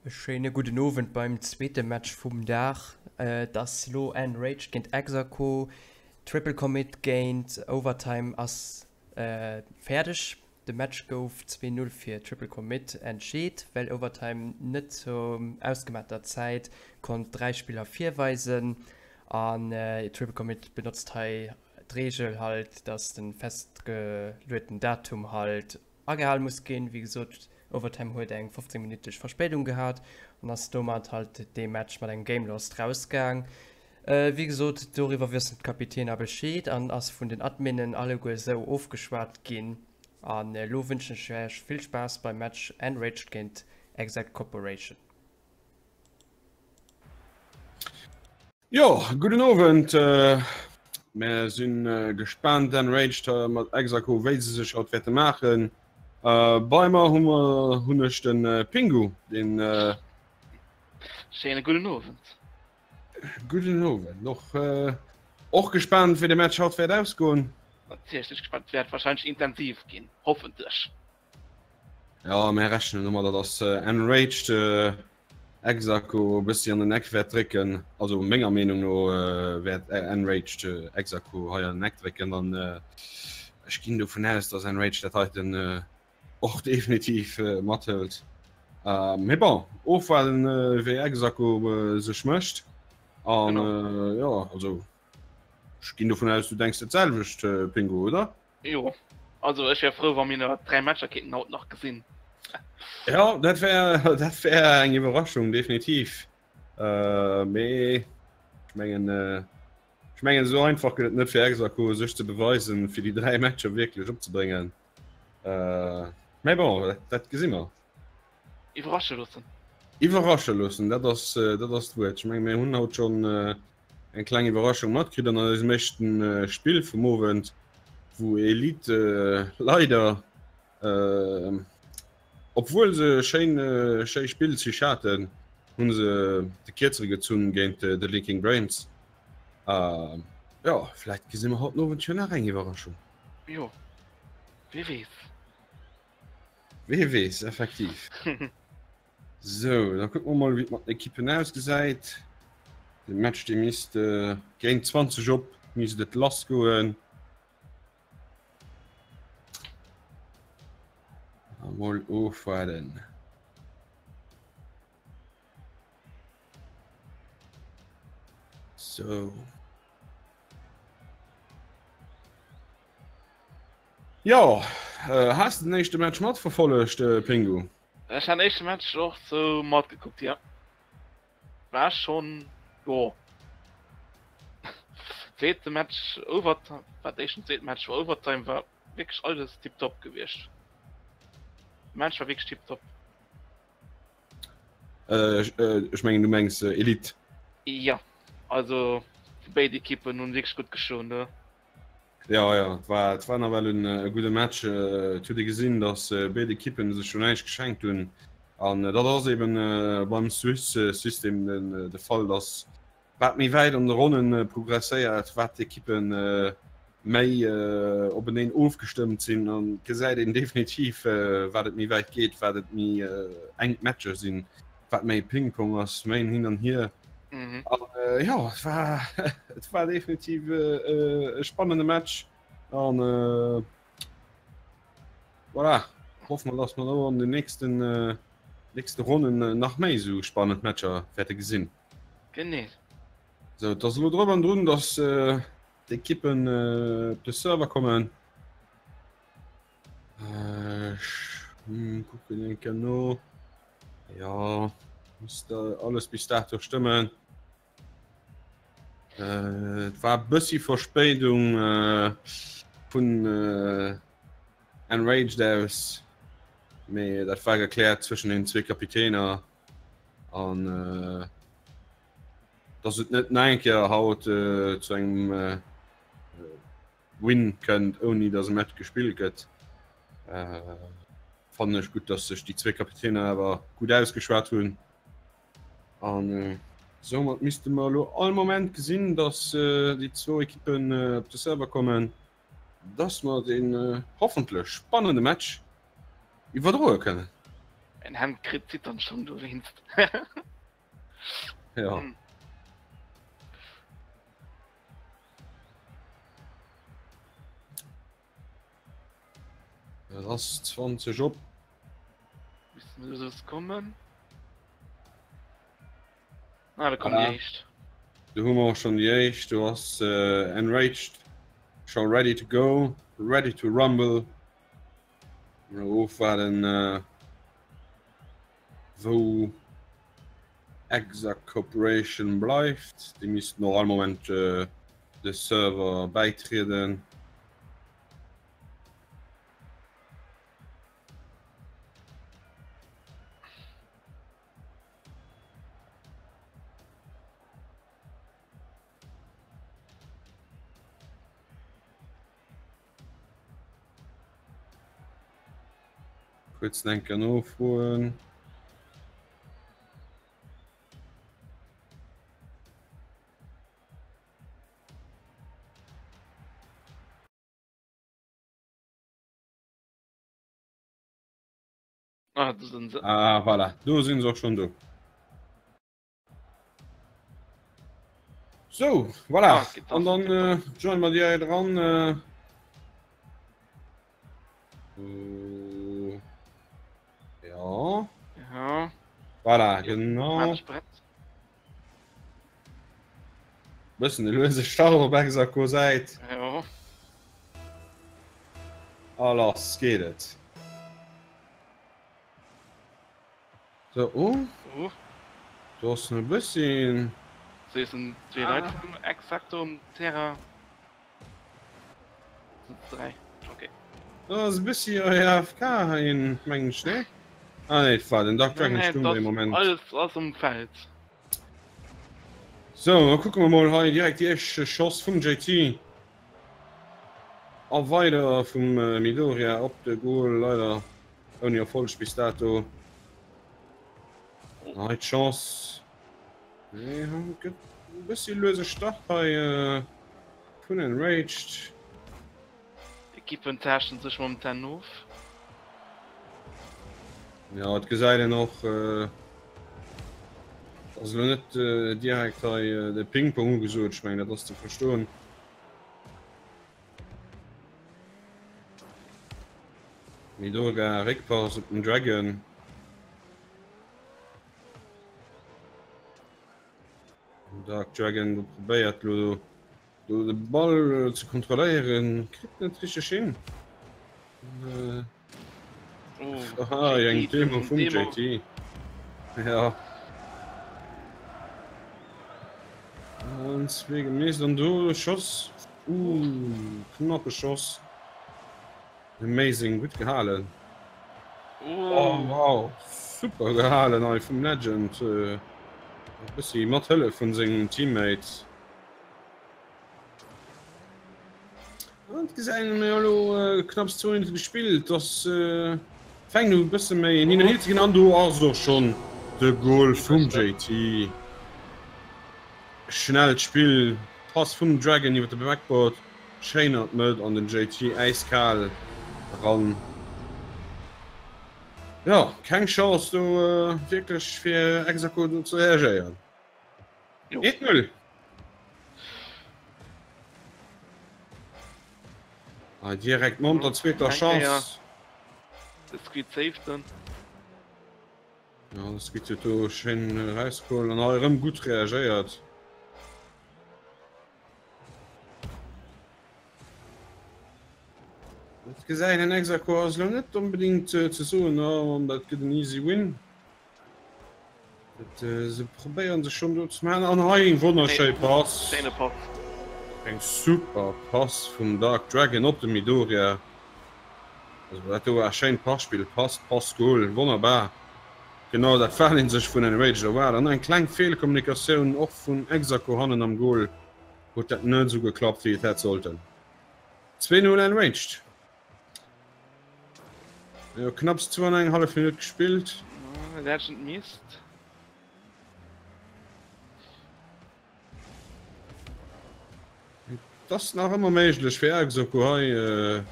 E schéine gudden Owend beim zweete Match vum Dag. Et ass lo Enraged géint Exaco. Triple Commit géint Overtime ass fäerdeg. De Match gouf 2, 0 fir Triple Commit entscheet, well Overtime net zur ausgemaachter Zäit konnt 3 Spiller virweisen. An Triple Commit benotzt hei d'Reegel halt, dass de festgeluechten Datum halt agehal muss ginn. Wéi gesot, Overtime huet eng 15 minutteg Verspéidung gehat an ass domat halt dee Match mat engem Game Lost rausgaang. Wéi gesot, doriwwer wëssen d'Kapitäner Bescheed an ass vun den Adminnen alleguer esou ofgeschwat ginn. An elo wënschen ech iech vill Spaass beim Match Enraged géint Exact Corporation. Jo, gudden Owend. Mär sinn gespaant, Enraged mat Exaco, wéi se sech haut wäerte maachen. Bei mer hu mer hunn ech de Pingu, deen. Schéine gudden Owend. Gudden Owend. Och och gespaant, wéi de Match haut wäert ausgoen. Natierlech sinn ech gespaant. Et wäert warscheinlech intensiv ginn, hoffentlech. Ja, mär rechnen domadder, dass Enraged Exaco e bëssi an den Eck wäert drécken. Also menger Meenung no wäert Enraged Exaco hei an den Eck drécken an ech ginn dovun aus, dass Enraged dat heiten och definitiv mathëlt. Mee bon, ofwaarden wéi Exaco sech mécht an jo, also ech ginn dovun aus, du denks dat selwecht, Pingu, oder? Jo, also ech wär frou wa mir nach 3 Matcher kéinten haut nach gesinn. Ja, dat wär dat wär eng Iwwerraschung definitiv. Äh, mee ech mengen äh, ech mengen esou einfach gëtt et net fir Exaco sech ze beweisen, fir déi 3 Matcher wierklech opzebréngen. Äh, mee bon, dat, dat gesi mer. Iwwerrasche loossen. Iwwerrasche loossen, dat ass äh, dat ass d'Wuert. Ech menge mir hunn haut schonn äh, Eng kleng Iwwerraschung matkritt an eisem éischten Spill vum Owend, wou Elite leider, obwuel se schéin schéi Spillzich haten, hu se de Kierzere gezunn géint de Linking Brains. Jo, vläit gesi mer haut den Owend jo nach eng Iwwerraschung. Jo, wee weess. Wee weess, effektiv. Sou, da kucke mer mol wéi et mat den Ekippen ausgesäit. De Match dee misst géint 20 op misst et lass goen. A mol ofwaarden. Sou. Jo, has de den éischte Match matverfollegt, Pingu? Ech han éischte Match och sou matgekuckt jo. War schon jo. Zweete Match Overtime war éischten zweeten Match war Overtime war wierklech alles tiptop gewiescht. Match war wierklech tiptop. Ech mengen du mengs Elite. Jo also béid Ekippen hunn wierklech gutt geschloen do. Jo, jo, et war, et war nawell en e gudde Match. Et huet ee gesinn, datt béid Ekippen sech do näischt geschenkt hunn. An dat ass eben beim Swiss-System den de Fall, datt wat méi wäit an de Ronne progresséiert, wat d'Ekippe méi openeen ofgestëmmt sinn. An et gesäit een definitiv, wat et méi wäit geet, wat et méi enk Matcher sinn, wat méi Ping-Pong ass, méi en Hin an Hier. Mhm. An, äh, ja, et war, et war definitiv äh, e spannende Match. An äh, voilà, hoffen wir, dass wir noch an den nächsten, äh, nächsten Runden äh, nach méi so spannend Matcher wäerte gesinn. Genee. So, et ass elo drop an drun, dass äh, d'Ekippen äh, op de Server kommen. Ech kucken eng Kéier no. Ja, misst alles bis dato stëmmen. Äh, et war bëssi Verspéidung äh, vun äh, Enraged aus, mee dat war gekläert zwëschen den zwee Kapitäner an äh, dass et net nach eng Kéier haut äh, zu engem äh, Win kënnt ouni dass e Match gespillt gëtt. Fannen ech gutt dass sech déi zwéi Kapitäner awer gutt ausgeschwat hunn an soumat misste mer elo all Moment gesinn dass déi zwou Ekippen op de Server kommen, dass mer deen hoffentlech spannende Match iwwerdroe kënnen. Eng Hänn kritt zittern schon dowéinst. Ja. Et ass 20 op. Müssen wir soss kommen? Ah, da kommen ah. déi éischt. Do hu mer och schon déi éischt. Do ass äh, Enraged scho ready to go, ready to rumble. Mol ofwaarden äh, wou Exact Corporation bleift. Déi missten och all Moment äh, de Server bäitrieden. Kuerz nach eng Kéier nofroen. Ah, do sinn se. Ah, voilà, do sinn se och schonn do. So, voilà. Ah, An dann äh, joinen wir direkt dran. Äh, äh, ja. Ja. Voilà, genau. Bëssen de luese Start op Exaco Säit. Ja. A lass geet et. So, oh. Oh. Do ass e bëssi. Se sinn zwee Leit vum Exacto um Terrain. Dräi, okay. Do ass e bëssi AFK hei, mengen ech, ne? Ah nee, et war den Dark Dragon Nee, stung dat dee Moment. alles ass um Feld. So, da kucke mer mol hei direkt déi éischt Schoss vum JT. A weider vum Midoriya op de Goal, leider Ouni Erfolleg bis dato. Hei d'Chance. Nee, gëtt e bëssi luese Start hei vun Enraged. D'Ekippen taaschten sech momentan of. Ja, et gesäit een och, ass elo net direkt hei de Ping-Pong ugesot. Ech mengen, dat ass ze verstoen. Midorga, Réckpass op den Dragon. Dark Dragon do probéiert lo do de Ball ze kontrolléieren, kritt net richteg hin. Oh, Aha, eng Demo vum JT. Ja. An zwee gemisst an do Schoss. Uh, knappe Schoss. Amazing, gutt gehalen. Oh, oh wow, super gehalen hei vum Legend. Äh, e bëssi mat Hëllef vun sengem Teammate. An gesäit mir elo äh, knapps 2 Minutte gespillt, dass äh, fänkt e bësse méi hin und her ze ginn an do ass och schonn de Goal vum JT. Schnellt Spill, Pass vum Dragon iwwer de Backboard. Schéin an d'Mëtt an den JT äiskaal eran. Jo, keng Chance do wierklech fir Exaco do ze reagéieren. 1-0. Hei direkt nom der zweeter Chance. De Squid saved en. Jo, de Squid huet do schéin erausgeholl an hei erëm gutt reagéiert. Et gesäit en Exaco ass lo net onbedingt ze soen, oh dat gëtt en easy win. Et se probéieren sech schonn do ze maachen an hei eng wonnerschéi Pass. Eng super Pass vum Dark Dragon op de Midoriya. Also dat do war schéint Passpill, Pass, Pass, Goal, wonnerbar. Genau dat war een sech vun Enraged erwaart an eng kleng Feelkommunikatioun och vun Exaco hannen am Goal huet dat net esou geklappt wéi et hätt sollten. 2 0 Enraged. Jo knapps 2 an eng hallef Minutt gespillt. Legend misst. Et ass nach ëmmer méiglech fir Exoco hei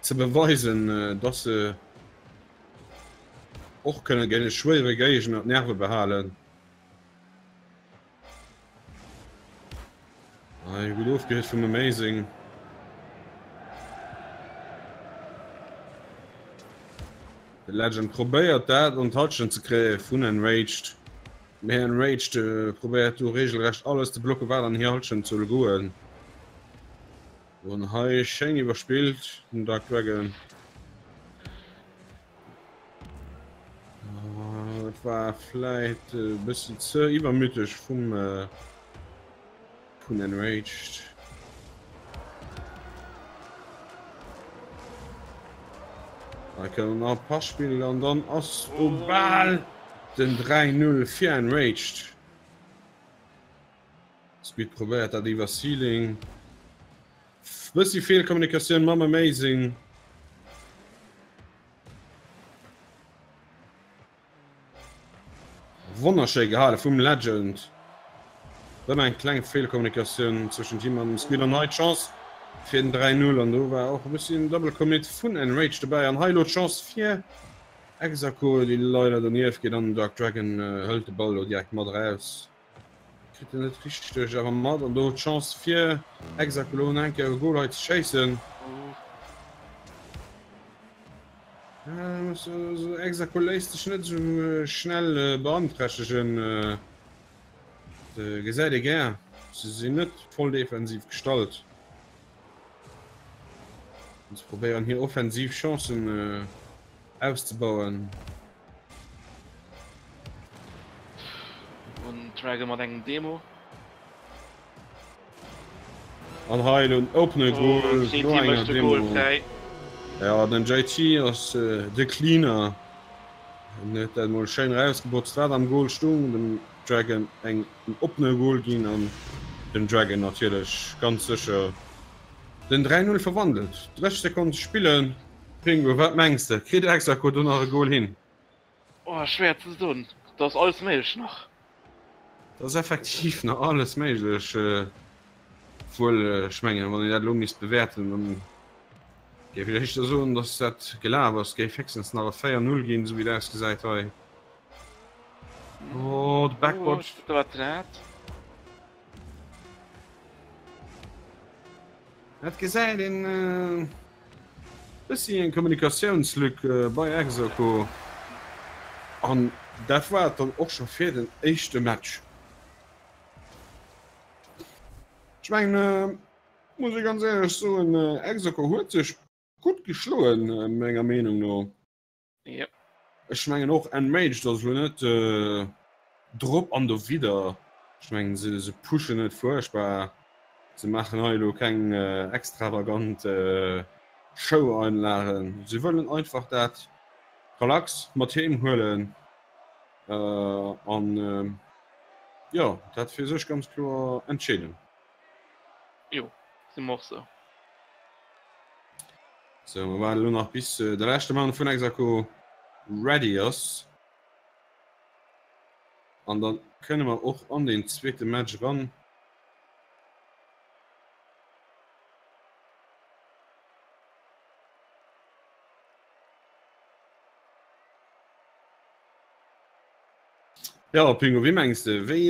ze beweisen, dass se. Och kënne géint e schwéiere Géigner d'Nerve behalen. Hei gutt ofgehit vum Amazing. De Legend probéiert dat an d'Hallschent ze kréie vun Enraged. Mee Enraged probéiert do regelrecht alles ze blocken, wat an hir Hallschent soll goen. An hei schéin iwwerspillt den Dark Dragon. Et war vläit e bëssen ze iwwermüteg vum vun Enraged. Hei kënnt nach e Pass spillen an dann ass do bal den 3-0 fir Enraged. Squid probéiert dat iwwer Ceiling. Bëssi Feelkommunikatioun mam Amazing. Wonnerschéi gehale vum Legend. Rëm eng kleng Feelkommunikatioun zwëschent him an dem Squid an hei d'Chance fir den 3-0 an do war och e bëssi Double Commit vun Enraged dobäi an hei elo d'Chance fir Exaco déi leider donieft geet an den Dark Dragon hëlt de Ball elo direkt mat eraus. Kritt en net richteg awer mat an do d'Chance fir Exact elo nach eng Kéier e Goal hei ze schéissen. Exaco léisst sech net esou schnell beanträchtegen. Gesäit ee gär. Se sinn net voll defensiv gestallt. Se probéieren hir offensiv Chancen auszebauen. Und Dragon mat engem Demo. An hei den opene Goal oh, no enger Demo. Ja den JT ass äh, de Cleaner. En huet dat mol schéin rausgebotzt wat am Goal stung, dem Dragon eng en opene Goal ginn an den Dragon natierlech ganz sécher den 3-0 verwandelt. 30 Sekonnen ze spillen. Pingu, wat mengs de? Kritt Exaco do nach e Goal hin? Oh, schwéier ze soen. Do ass alles méiglech nach. Do ass effektiv nach alles méiglech. Obwuel, ech mengen, wann een dat elo misst bewäerten, dann géif ech éischter soen, datt dat gelaf ass. Géif héchstens nach e 4, 0 ginn, esou wéi et ausgesäit hei. Oh, de Backboard. Oh, dat war dat. Dat gesäit een. Bëssi eng Kommunikatiounslück bei Exaco an dat war et dann och scho fir den éischte Match. Ech mengen, muss ee ganz éierlech soen, Exaco huet sech gutt geschloen, menger Meenung no. Yep. Ech mengen och Enraged ass elo net drop an dowidder. Ech mengen se se pushen net fuerchtbar. Se maachen hei elo keng extravagant Show-Einlagen. Se wëllen einfach dat relax mat heem huelen an jo dat fir sech ganz kloer entscheeden. Jo, si mer och sou. Sou, mer waarden elo nach bis de leschte Mann vun Exaco ready ass. An dann kënne mer och an den zweete Match eran. Ja, Pingo, wéi mengs de, wéi,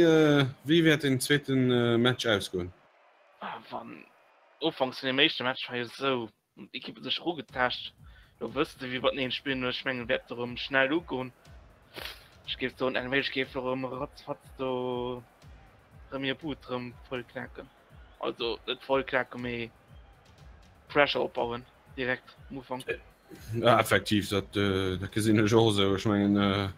wéi wäert den zweeten Match ausgoen? Wann Ufanks vun dem éischte Match war jo esou, hunn d'Ekippe sech erugetascht. Elo wësse se wéi mateneen spillen an ech mengen wäert erëm schnell ugoen. Ech géif soen NH géif erëm ratzfatz do erëm hir Bud erëm voll knacken. Also net voll knacken, mee Pressure opbauen direkt am Ufank. Ja effektiv, dat dat gesinn ech och esou. Ech mengen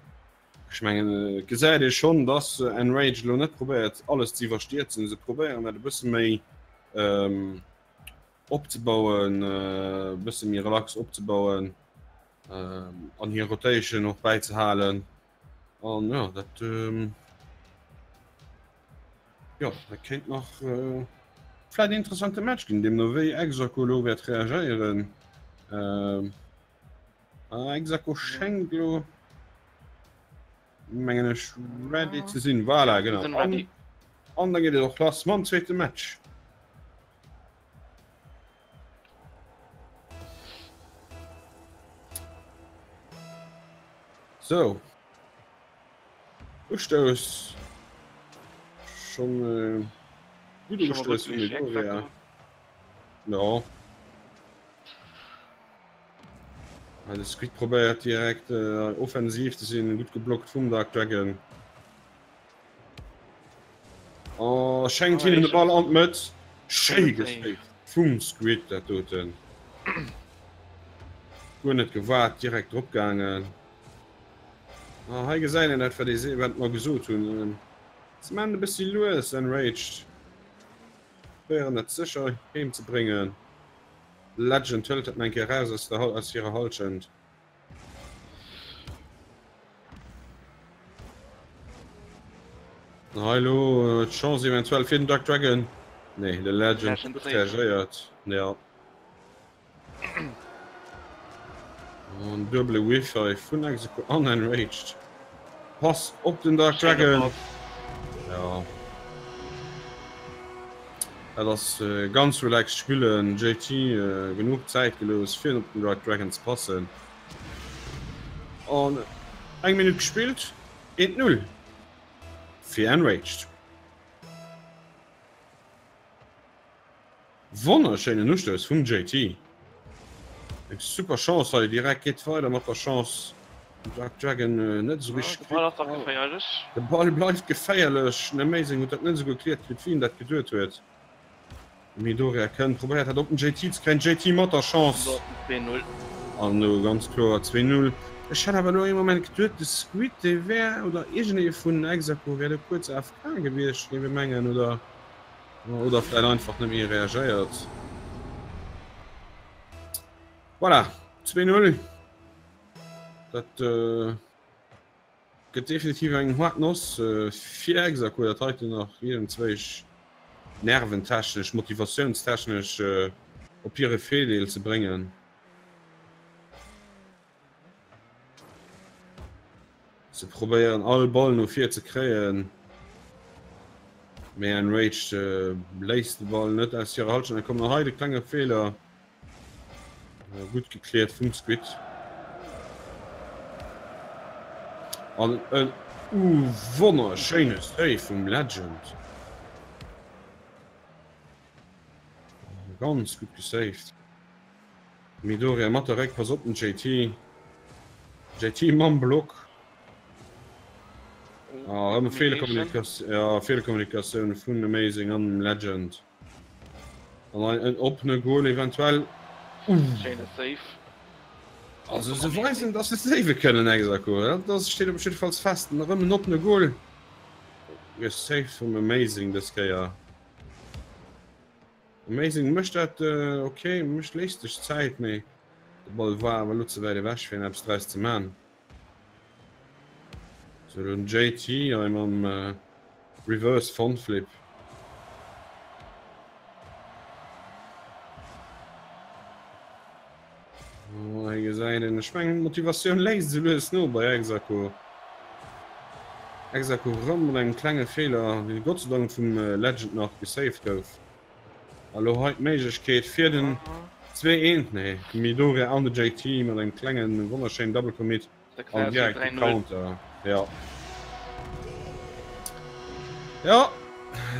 Ech mengen et gesäit ee schonn, dass Enraged elo net probéiert alles ze iwwerstierzen. Se probéieren dat e bësse méi opzebauen, e bësse méi relax opzebauen an hir Rotation och bäizehalen. An jo, dat jo, dat kéint nach vläit en interessante Match ginn, deemno wéi Exaco elo wäert reagéieren. Ah, Exaco schéngt lo mengen ech ready ze sinn. Voilà, genau. Sinn ready. An, an da geet et och lass mam zweete Match. Sou. Ustouss. Schonn gudde Ustouss vum Medoria. Jo. De Squid probéiert direkt offensiv ze sinn, gutt geblockt vum Dark Dragon. Oh, schenkt hinnen de Ball an d'Mëtt. Schéi gesaved vum Squid dat doten. Guer net gewaart, direkt drop gaangen. Ah, hei gesäit een dat, wat ee wat mer gesot hunn. Se maachen e bëssi lues, Enraged. Probéieren dat sécher heem ze bréngen. Legend hëlt dat nach eng Kéier raus aus der aus hirer Hallschent. Hei elo d'Chance eventuell fir den Dark Dragon. Nee, de Legend huet gutt reagéiert. Ja. An duebele Whiff hei vun Execo an Enraged. Pass op den Dark Dragon. Ja. Dat ass ganz relaxed spillen. JT genuch Zäit gelooss fir op den Dark Dragon ze passen. An eng Minutt gespillt, 1, 0 fir Enraged. Wonnerschéinen Ustouss vum JT. Eng super Chance hei, direkt geet weider mat der Chance. Dark Dragon net esou richteg kritt. De Ball bleift geféierlech. Den Amazing huet dat net esou gekläert kritt, wéi en dat geduet huet. Midoriya kënnt, probéiert dat op den JT ze kréien. JT mat der Chance. An elo ganz kloer 2-0. Ech hat awer elo ee Moment geduet, de Squid dee wär, oder iergendee vun Exapo wär do kuerz AFK gewiescht, géif ech mengen, oder? Oder vläit einfach net méi reagéiert. Voilà, 2-0. Dat gëtt definitiv eng haart Noss fir Exaco, dat heiten nach iergendzwéich nerventechnesch, motivatiounstechnesch op hire Virdeel ze bréngen. Se probéieren all Ball no vir ze kréien, mee Enraged léisst de Ball net aus hirer Halschent. Da komm nach hei de klenge Feeler. Gutt gekläert vum Squid. An en wonnerschéine Save vum Legend. Ganz gutt gesaved. Midoriya mat der Réckpass op den JT. JT mam Block. Ah, erëm Feelkommunikatioun, ja, Feelkommunikatioun vun Amazing an dem Legend. An ein en oppene Goal eventuell. Schéine Save. Also se weisen, dass se save kënnen, Exaco. Dat steet op jiddefalls fest. An erëm en oppene Goal. Gesaved vum Amazing dës Kéier. Amazing mécht dat ok, mécht léisst sech Zäit, mee de Ball war awer elo ze wäit ewech fir eppes draus ze man. Sou den JT hei mam Reverse Frontflip. Oh, hei gesäit een, ech mengen d'Motivatioun léisst esou lues no bei Exaco. Exaco rëm mat engem klenge Feeler, dee Gott sei Dank vum Legend nach gesaved gouf. A lo hei d'Méiglechkeet fir den 2 1, nee, de Midoriya an de JT mat engem klengen wonnerschéinen Double Commit an direkt de Counter. Ja. Ja,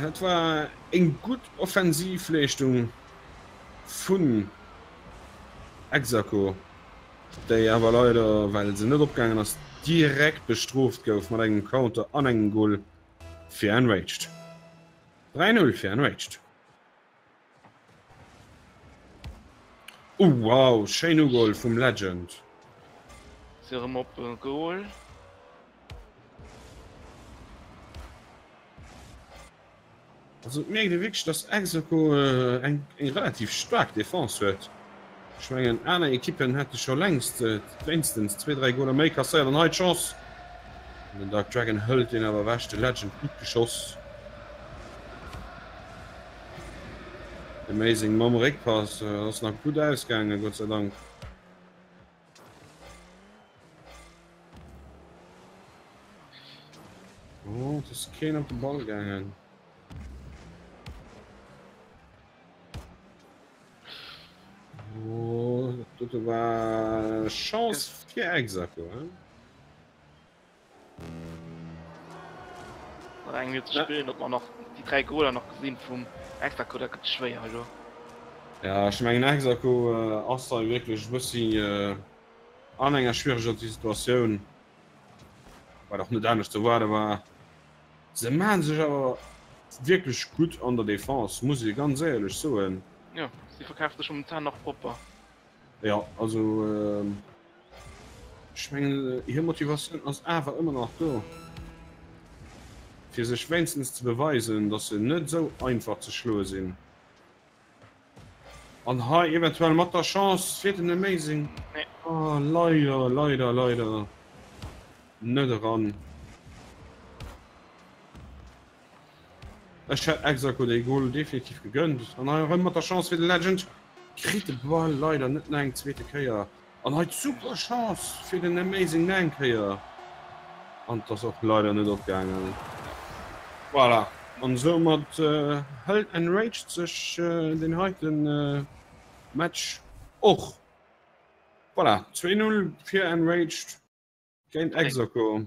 dat war eng gutt Offensivleeschtung vun Exaco, déi awer leider, well se net opgaangen ass, direkt bestrooft gouf mat engem Counter an engem Goal fir Enraged. 3, 0 fir Enraged. Oh wow, schéin Ugoal vum Legend. Si erëm op Goal. Also et mierkt ee wierklech, dass Execo eng relativ staark Defense huet. Ech mengen aner Ekippen hätte scho längst wéinstens zwee, dräi Goler méi kasséiert. An hei d'Chance! An den Dark Dragon hëlt deen awer ewech. De Legend gutt geschoss. Amazing mam Réckpass ass nach gutt ausgaangen, Gott sei Dank. Oh, et ass keen op de Ball gaangen. Oh, dat dote war Chance fir Exaco, hein? Nach eng Minutt ze spillen, ob mer nach déi 3 Goler nach gesinn vum Exaco, dat gëtt schwéier elo. Ja, ech mengen Exaco ass hei wierklech e bëssi an enger schwiereger Situatioun, wat och net anescht ze erwaarde war. Se maache sech awer wierklech gutt an der Defense, muss ee ganz éierlech soen. Jo, si verkafe sech momentan nach propper. Jo, also ech mengen hir Motivatioun ass awer ëmmer nach do, fir sech wéinstens ze beweisen, datt se net esou einfach ze schloe sinn. An hei eventuell mat der Chance fir den Amazing. Oh, leider, leider, leider net eran. Ech hätt Exaco dee Goal definitiv gegönnt. An hei erëm mat der Chance fir de Legend. Kritt de Ball leider net nach eng zweete Kéier. An hei d'super Chance fir den Amazing nach eng Kéier. An 't ass och leider net opgaangen. Voilà, an soumat hëlt Enraged sech deen heiten Match och. Voilà, 2, 0 fir Enraged géint Exaco.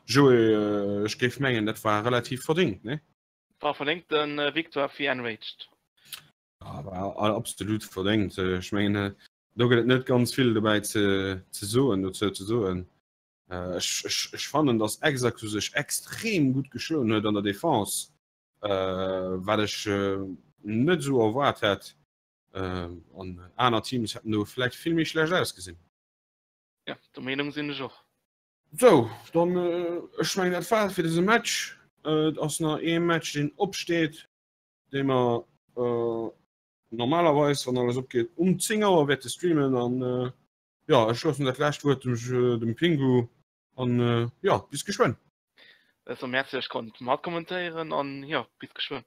Joé, ech géif mengen, dat war relativ verdéngt, nee? War verdéngte Victoire fir Enraged. Ja, war absolut verdéngt. Ech mengen, do gëtt et net ganz vill dobäi ze, ze soen, dozou ze soen. Ech, ech, ech fannen, datt Exaco sech extrem gutt geschloen huet an der Defense, wat ech net esou erwaart hätt. An aner Teams hätten do vläicht vill méi schlecht ausgesinn. Ja, der Meenung sinn ech och. Sou, dann ech mengen dat war et fir dëse Match. Et ass nach ee Match deen opsteet, dee mer normalerweis, wann alles opgeet, um 10 Auer wäerte streamen. An jo, ech loossen dat lescht Wuert dem dem Pingu an jo, bis geschwënn. Also Merci, ech konnt matkommentéieren an jo, bis geschwënn.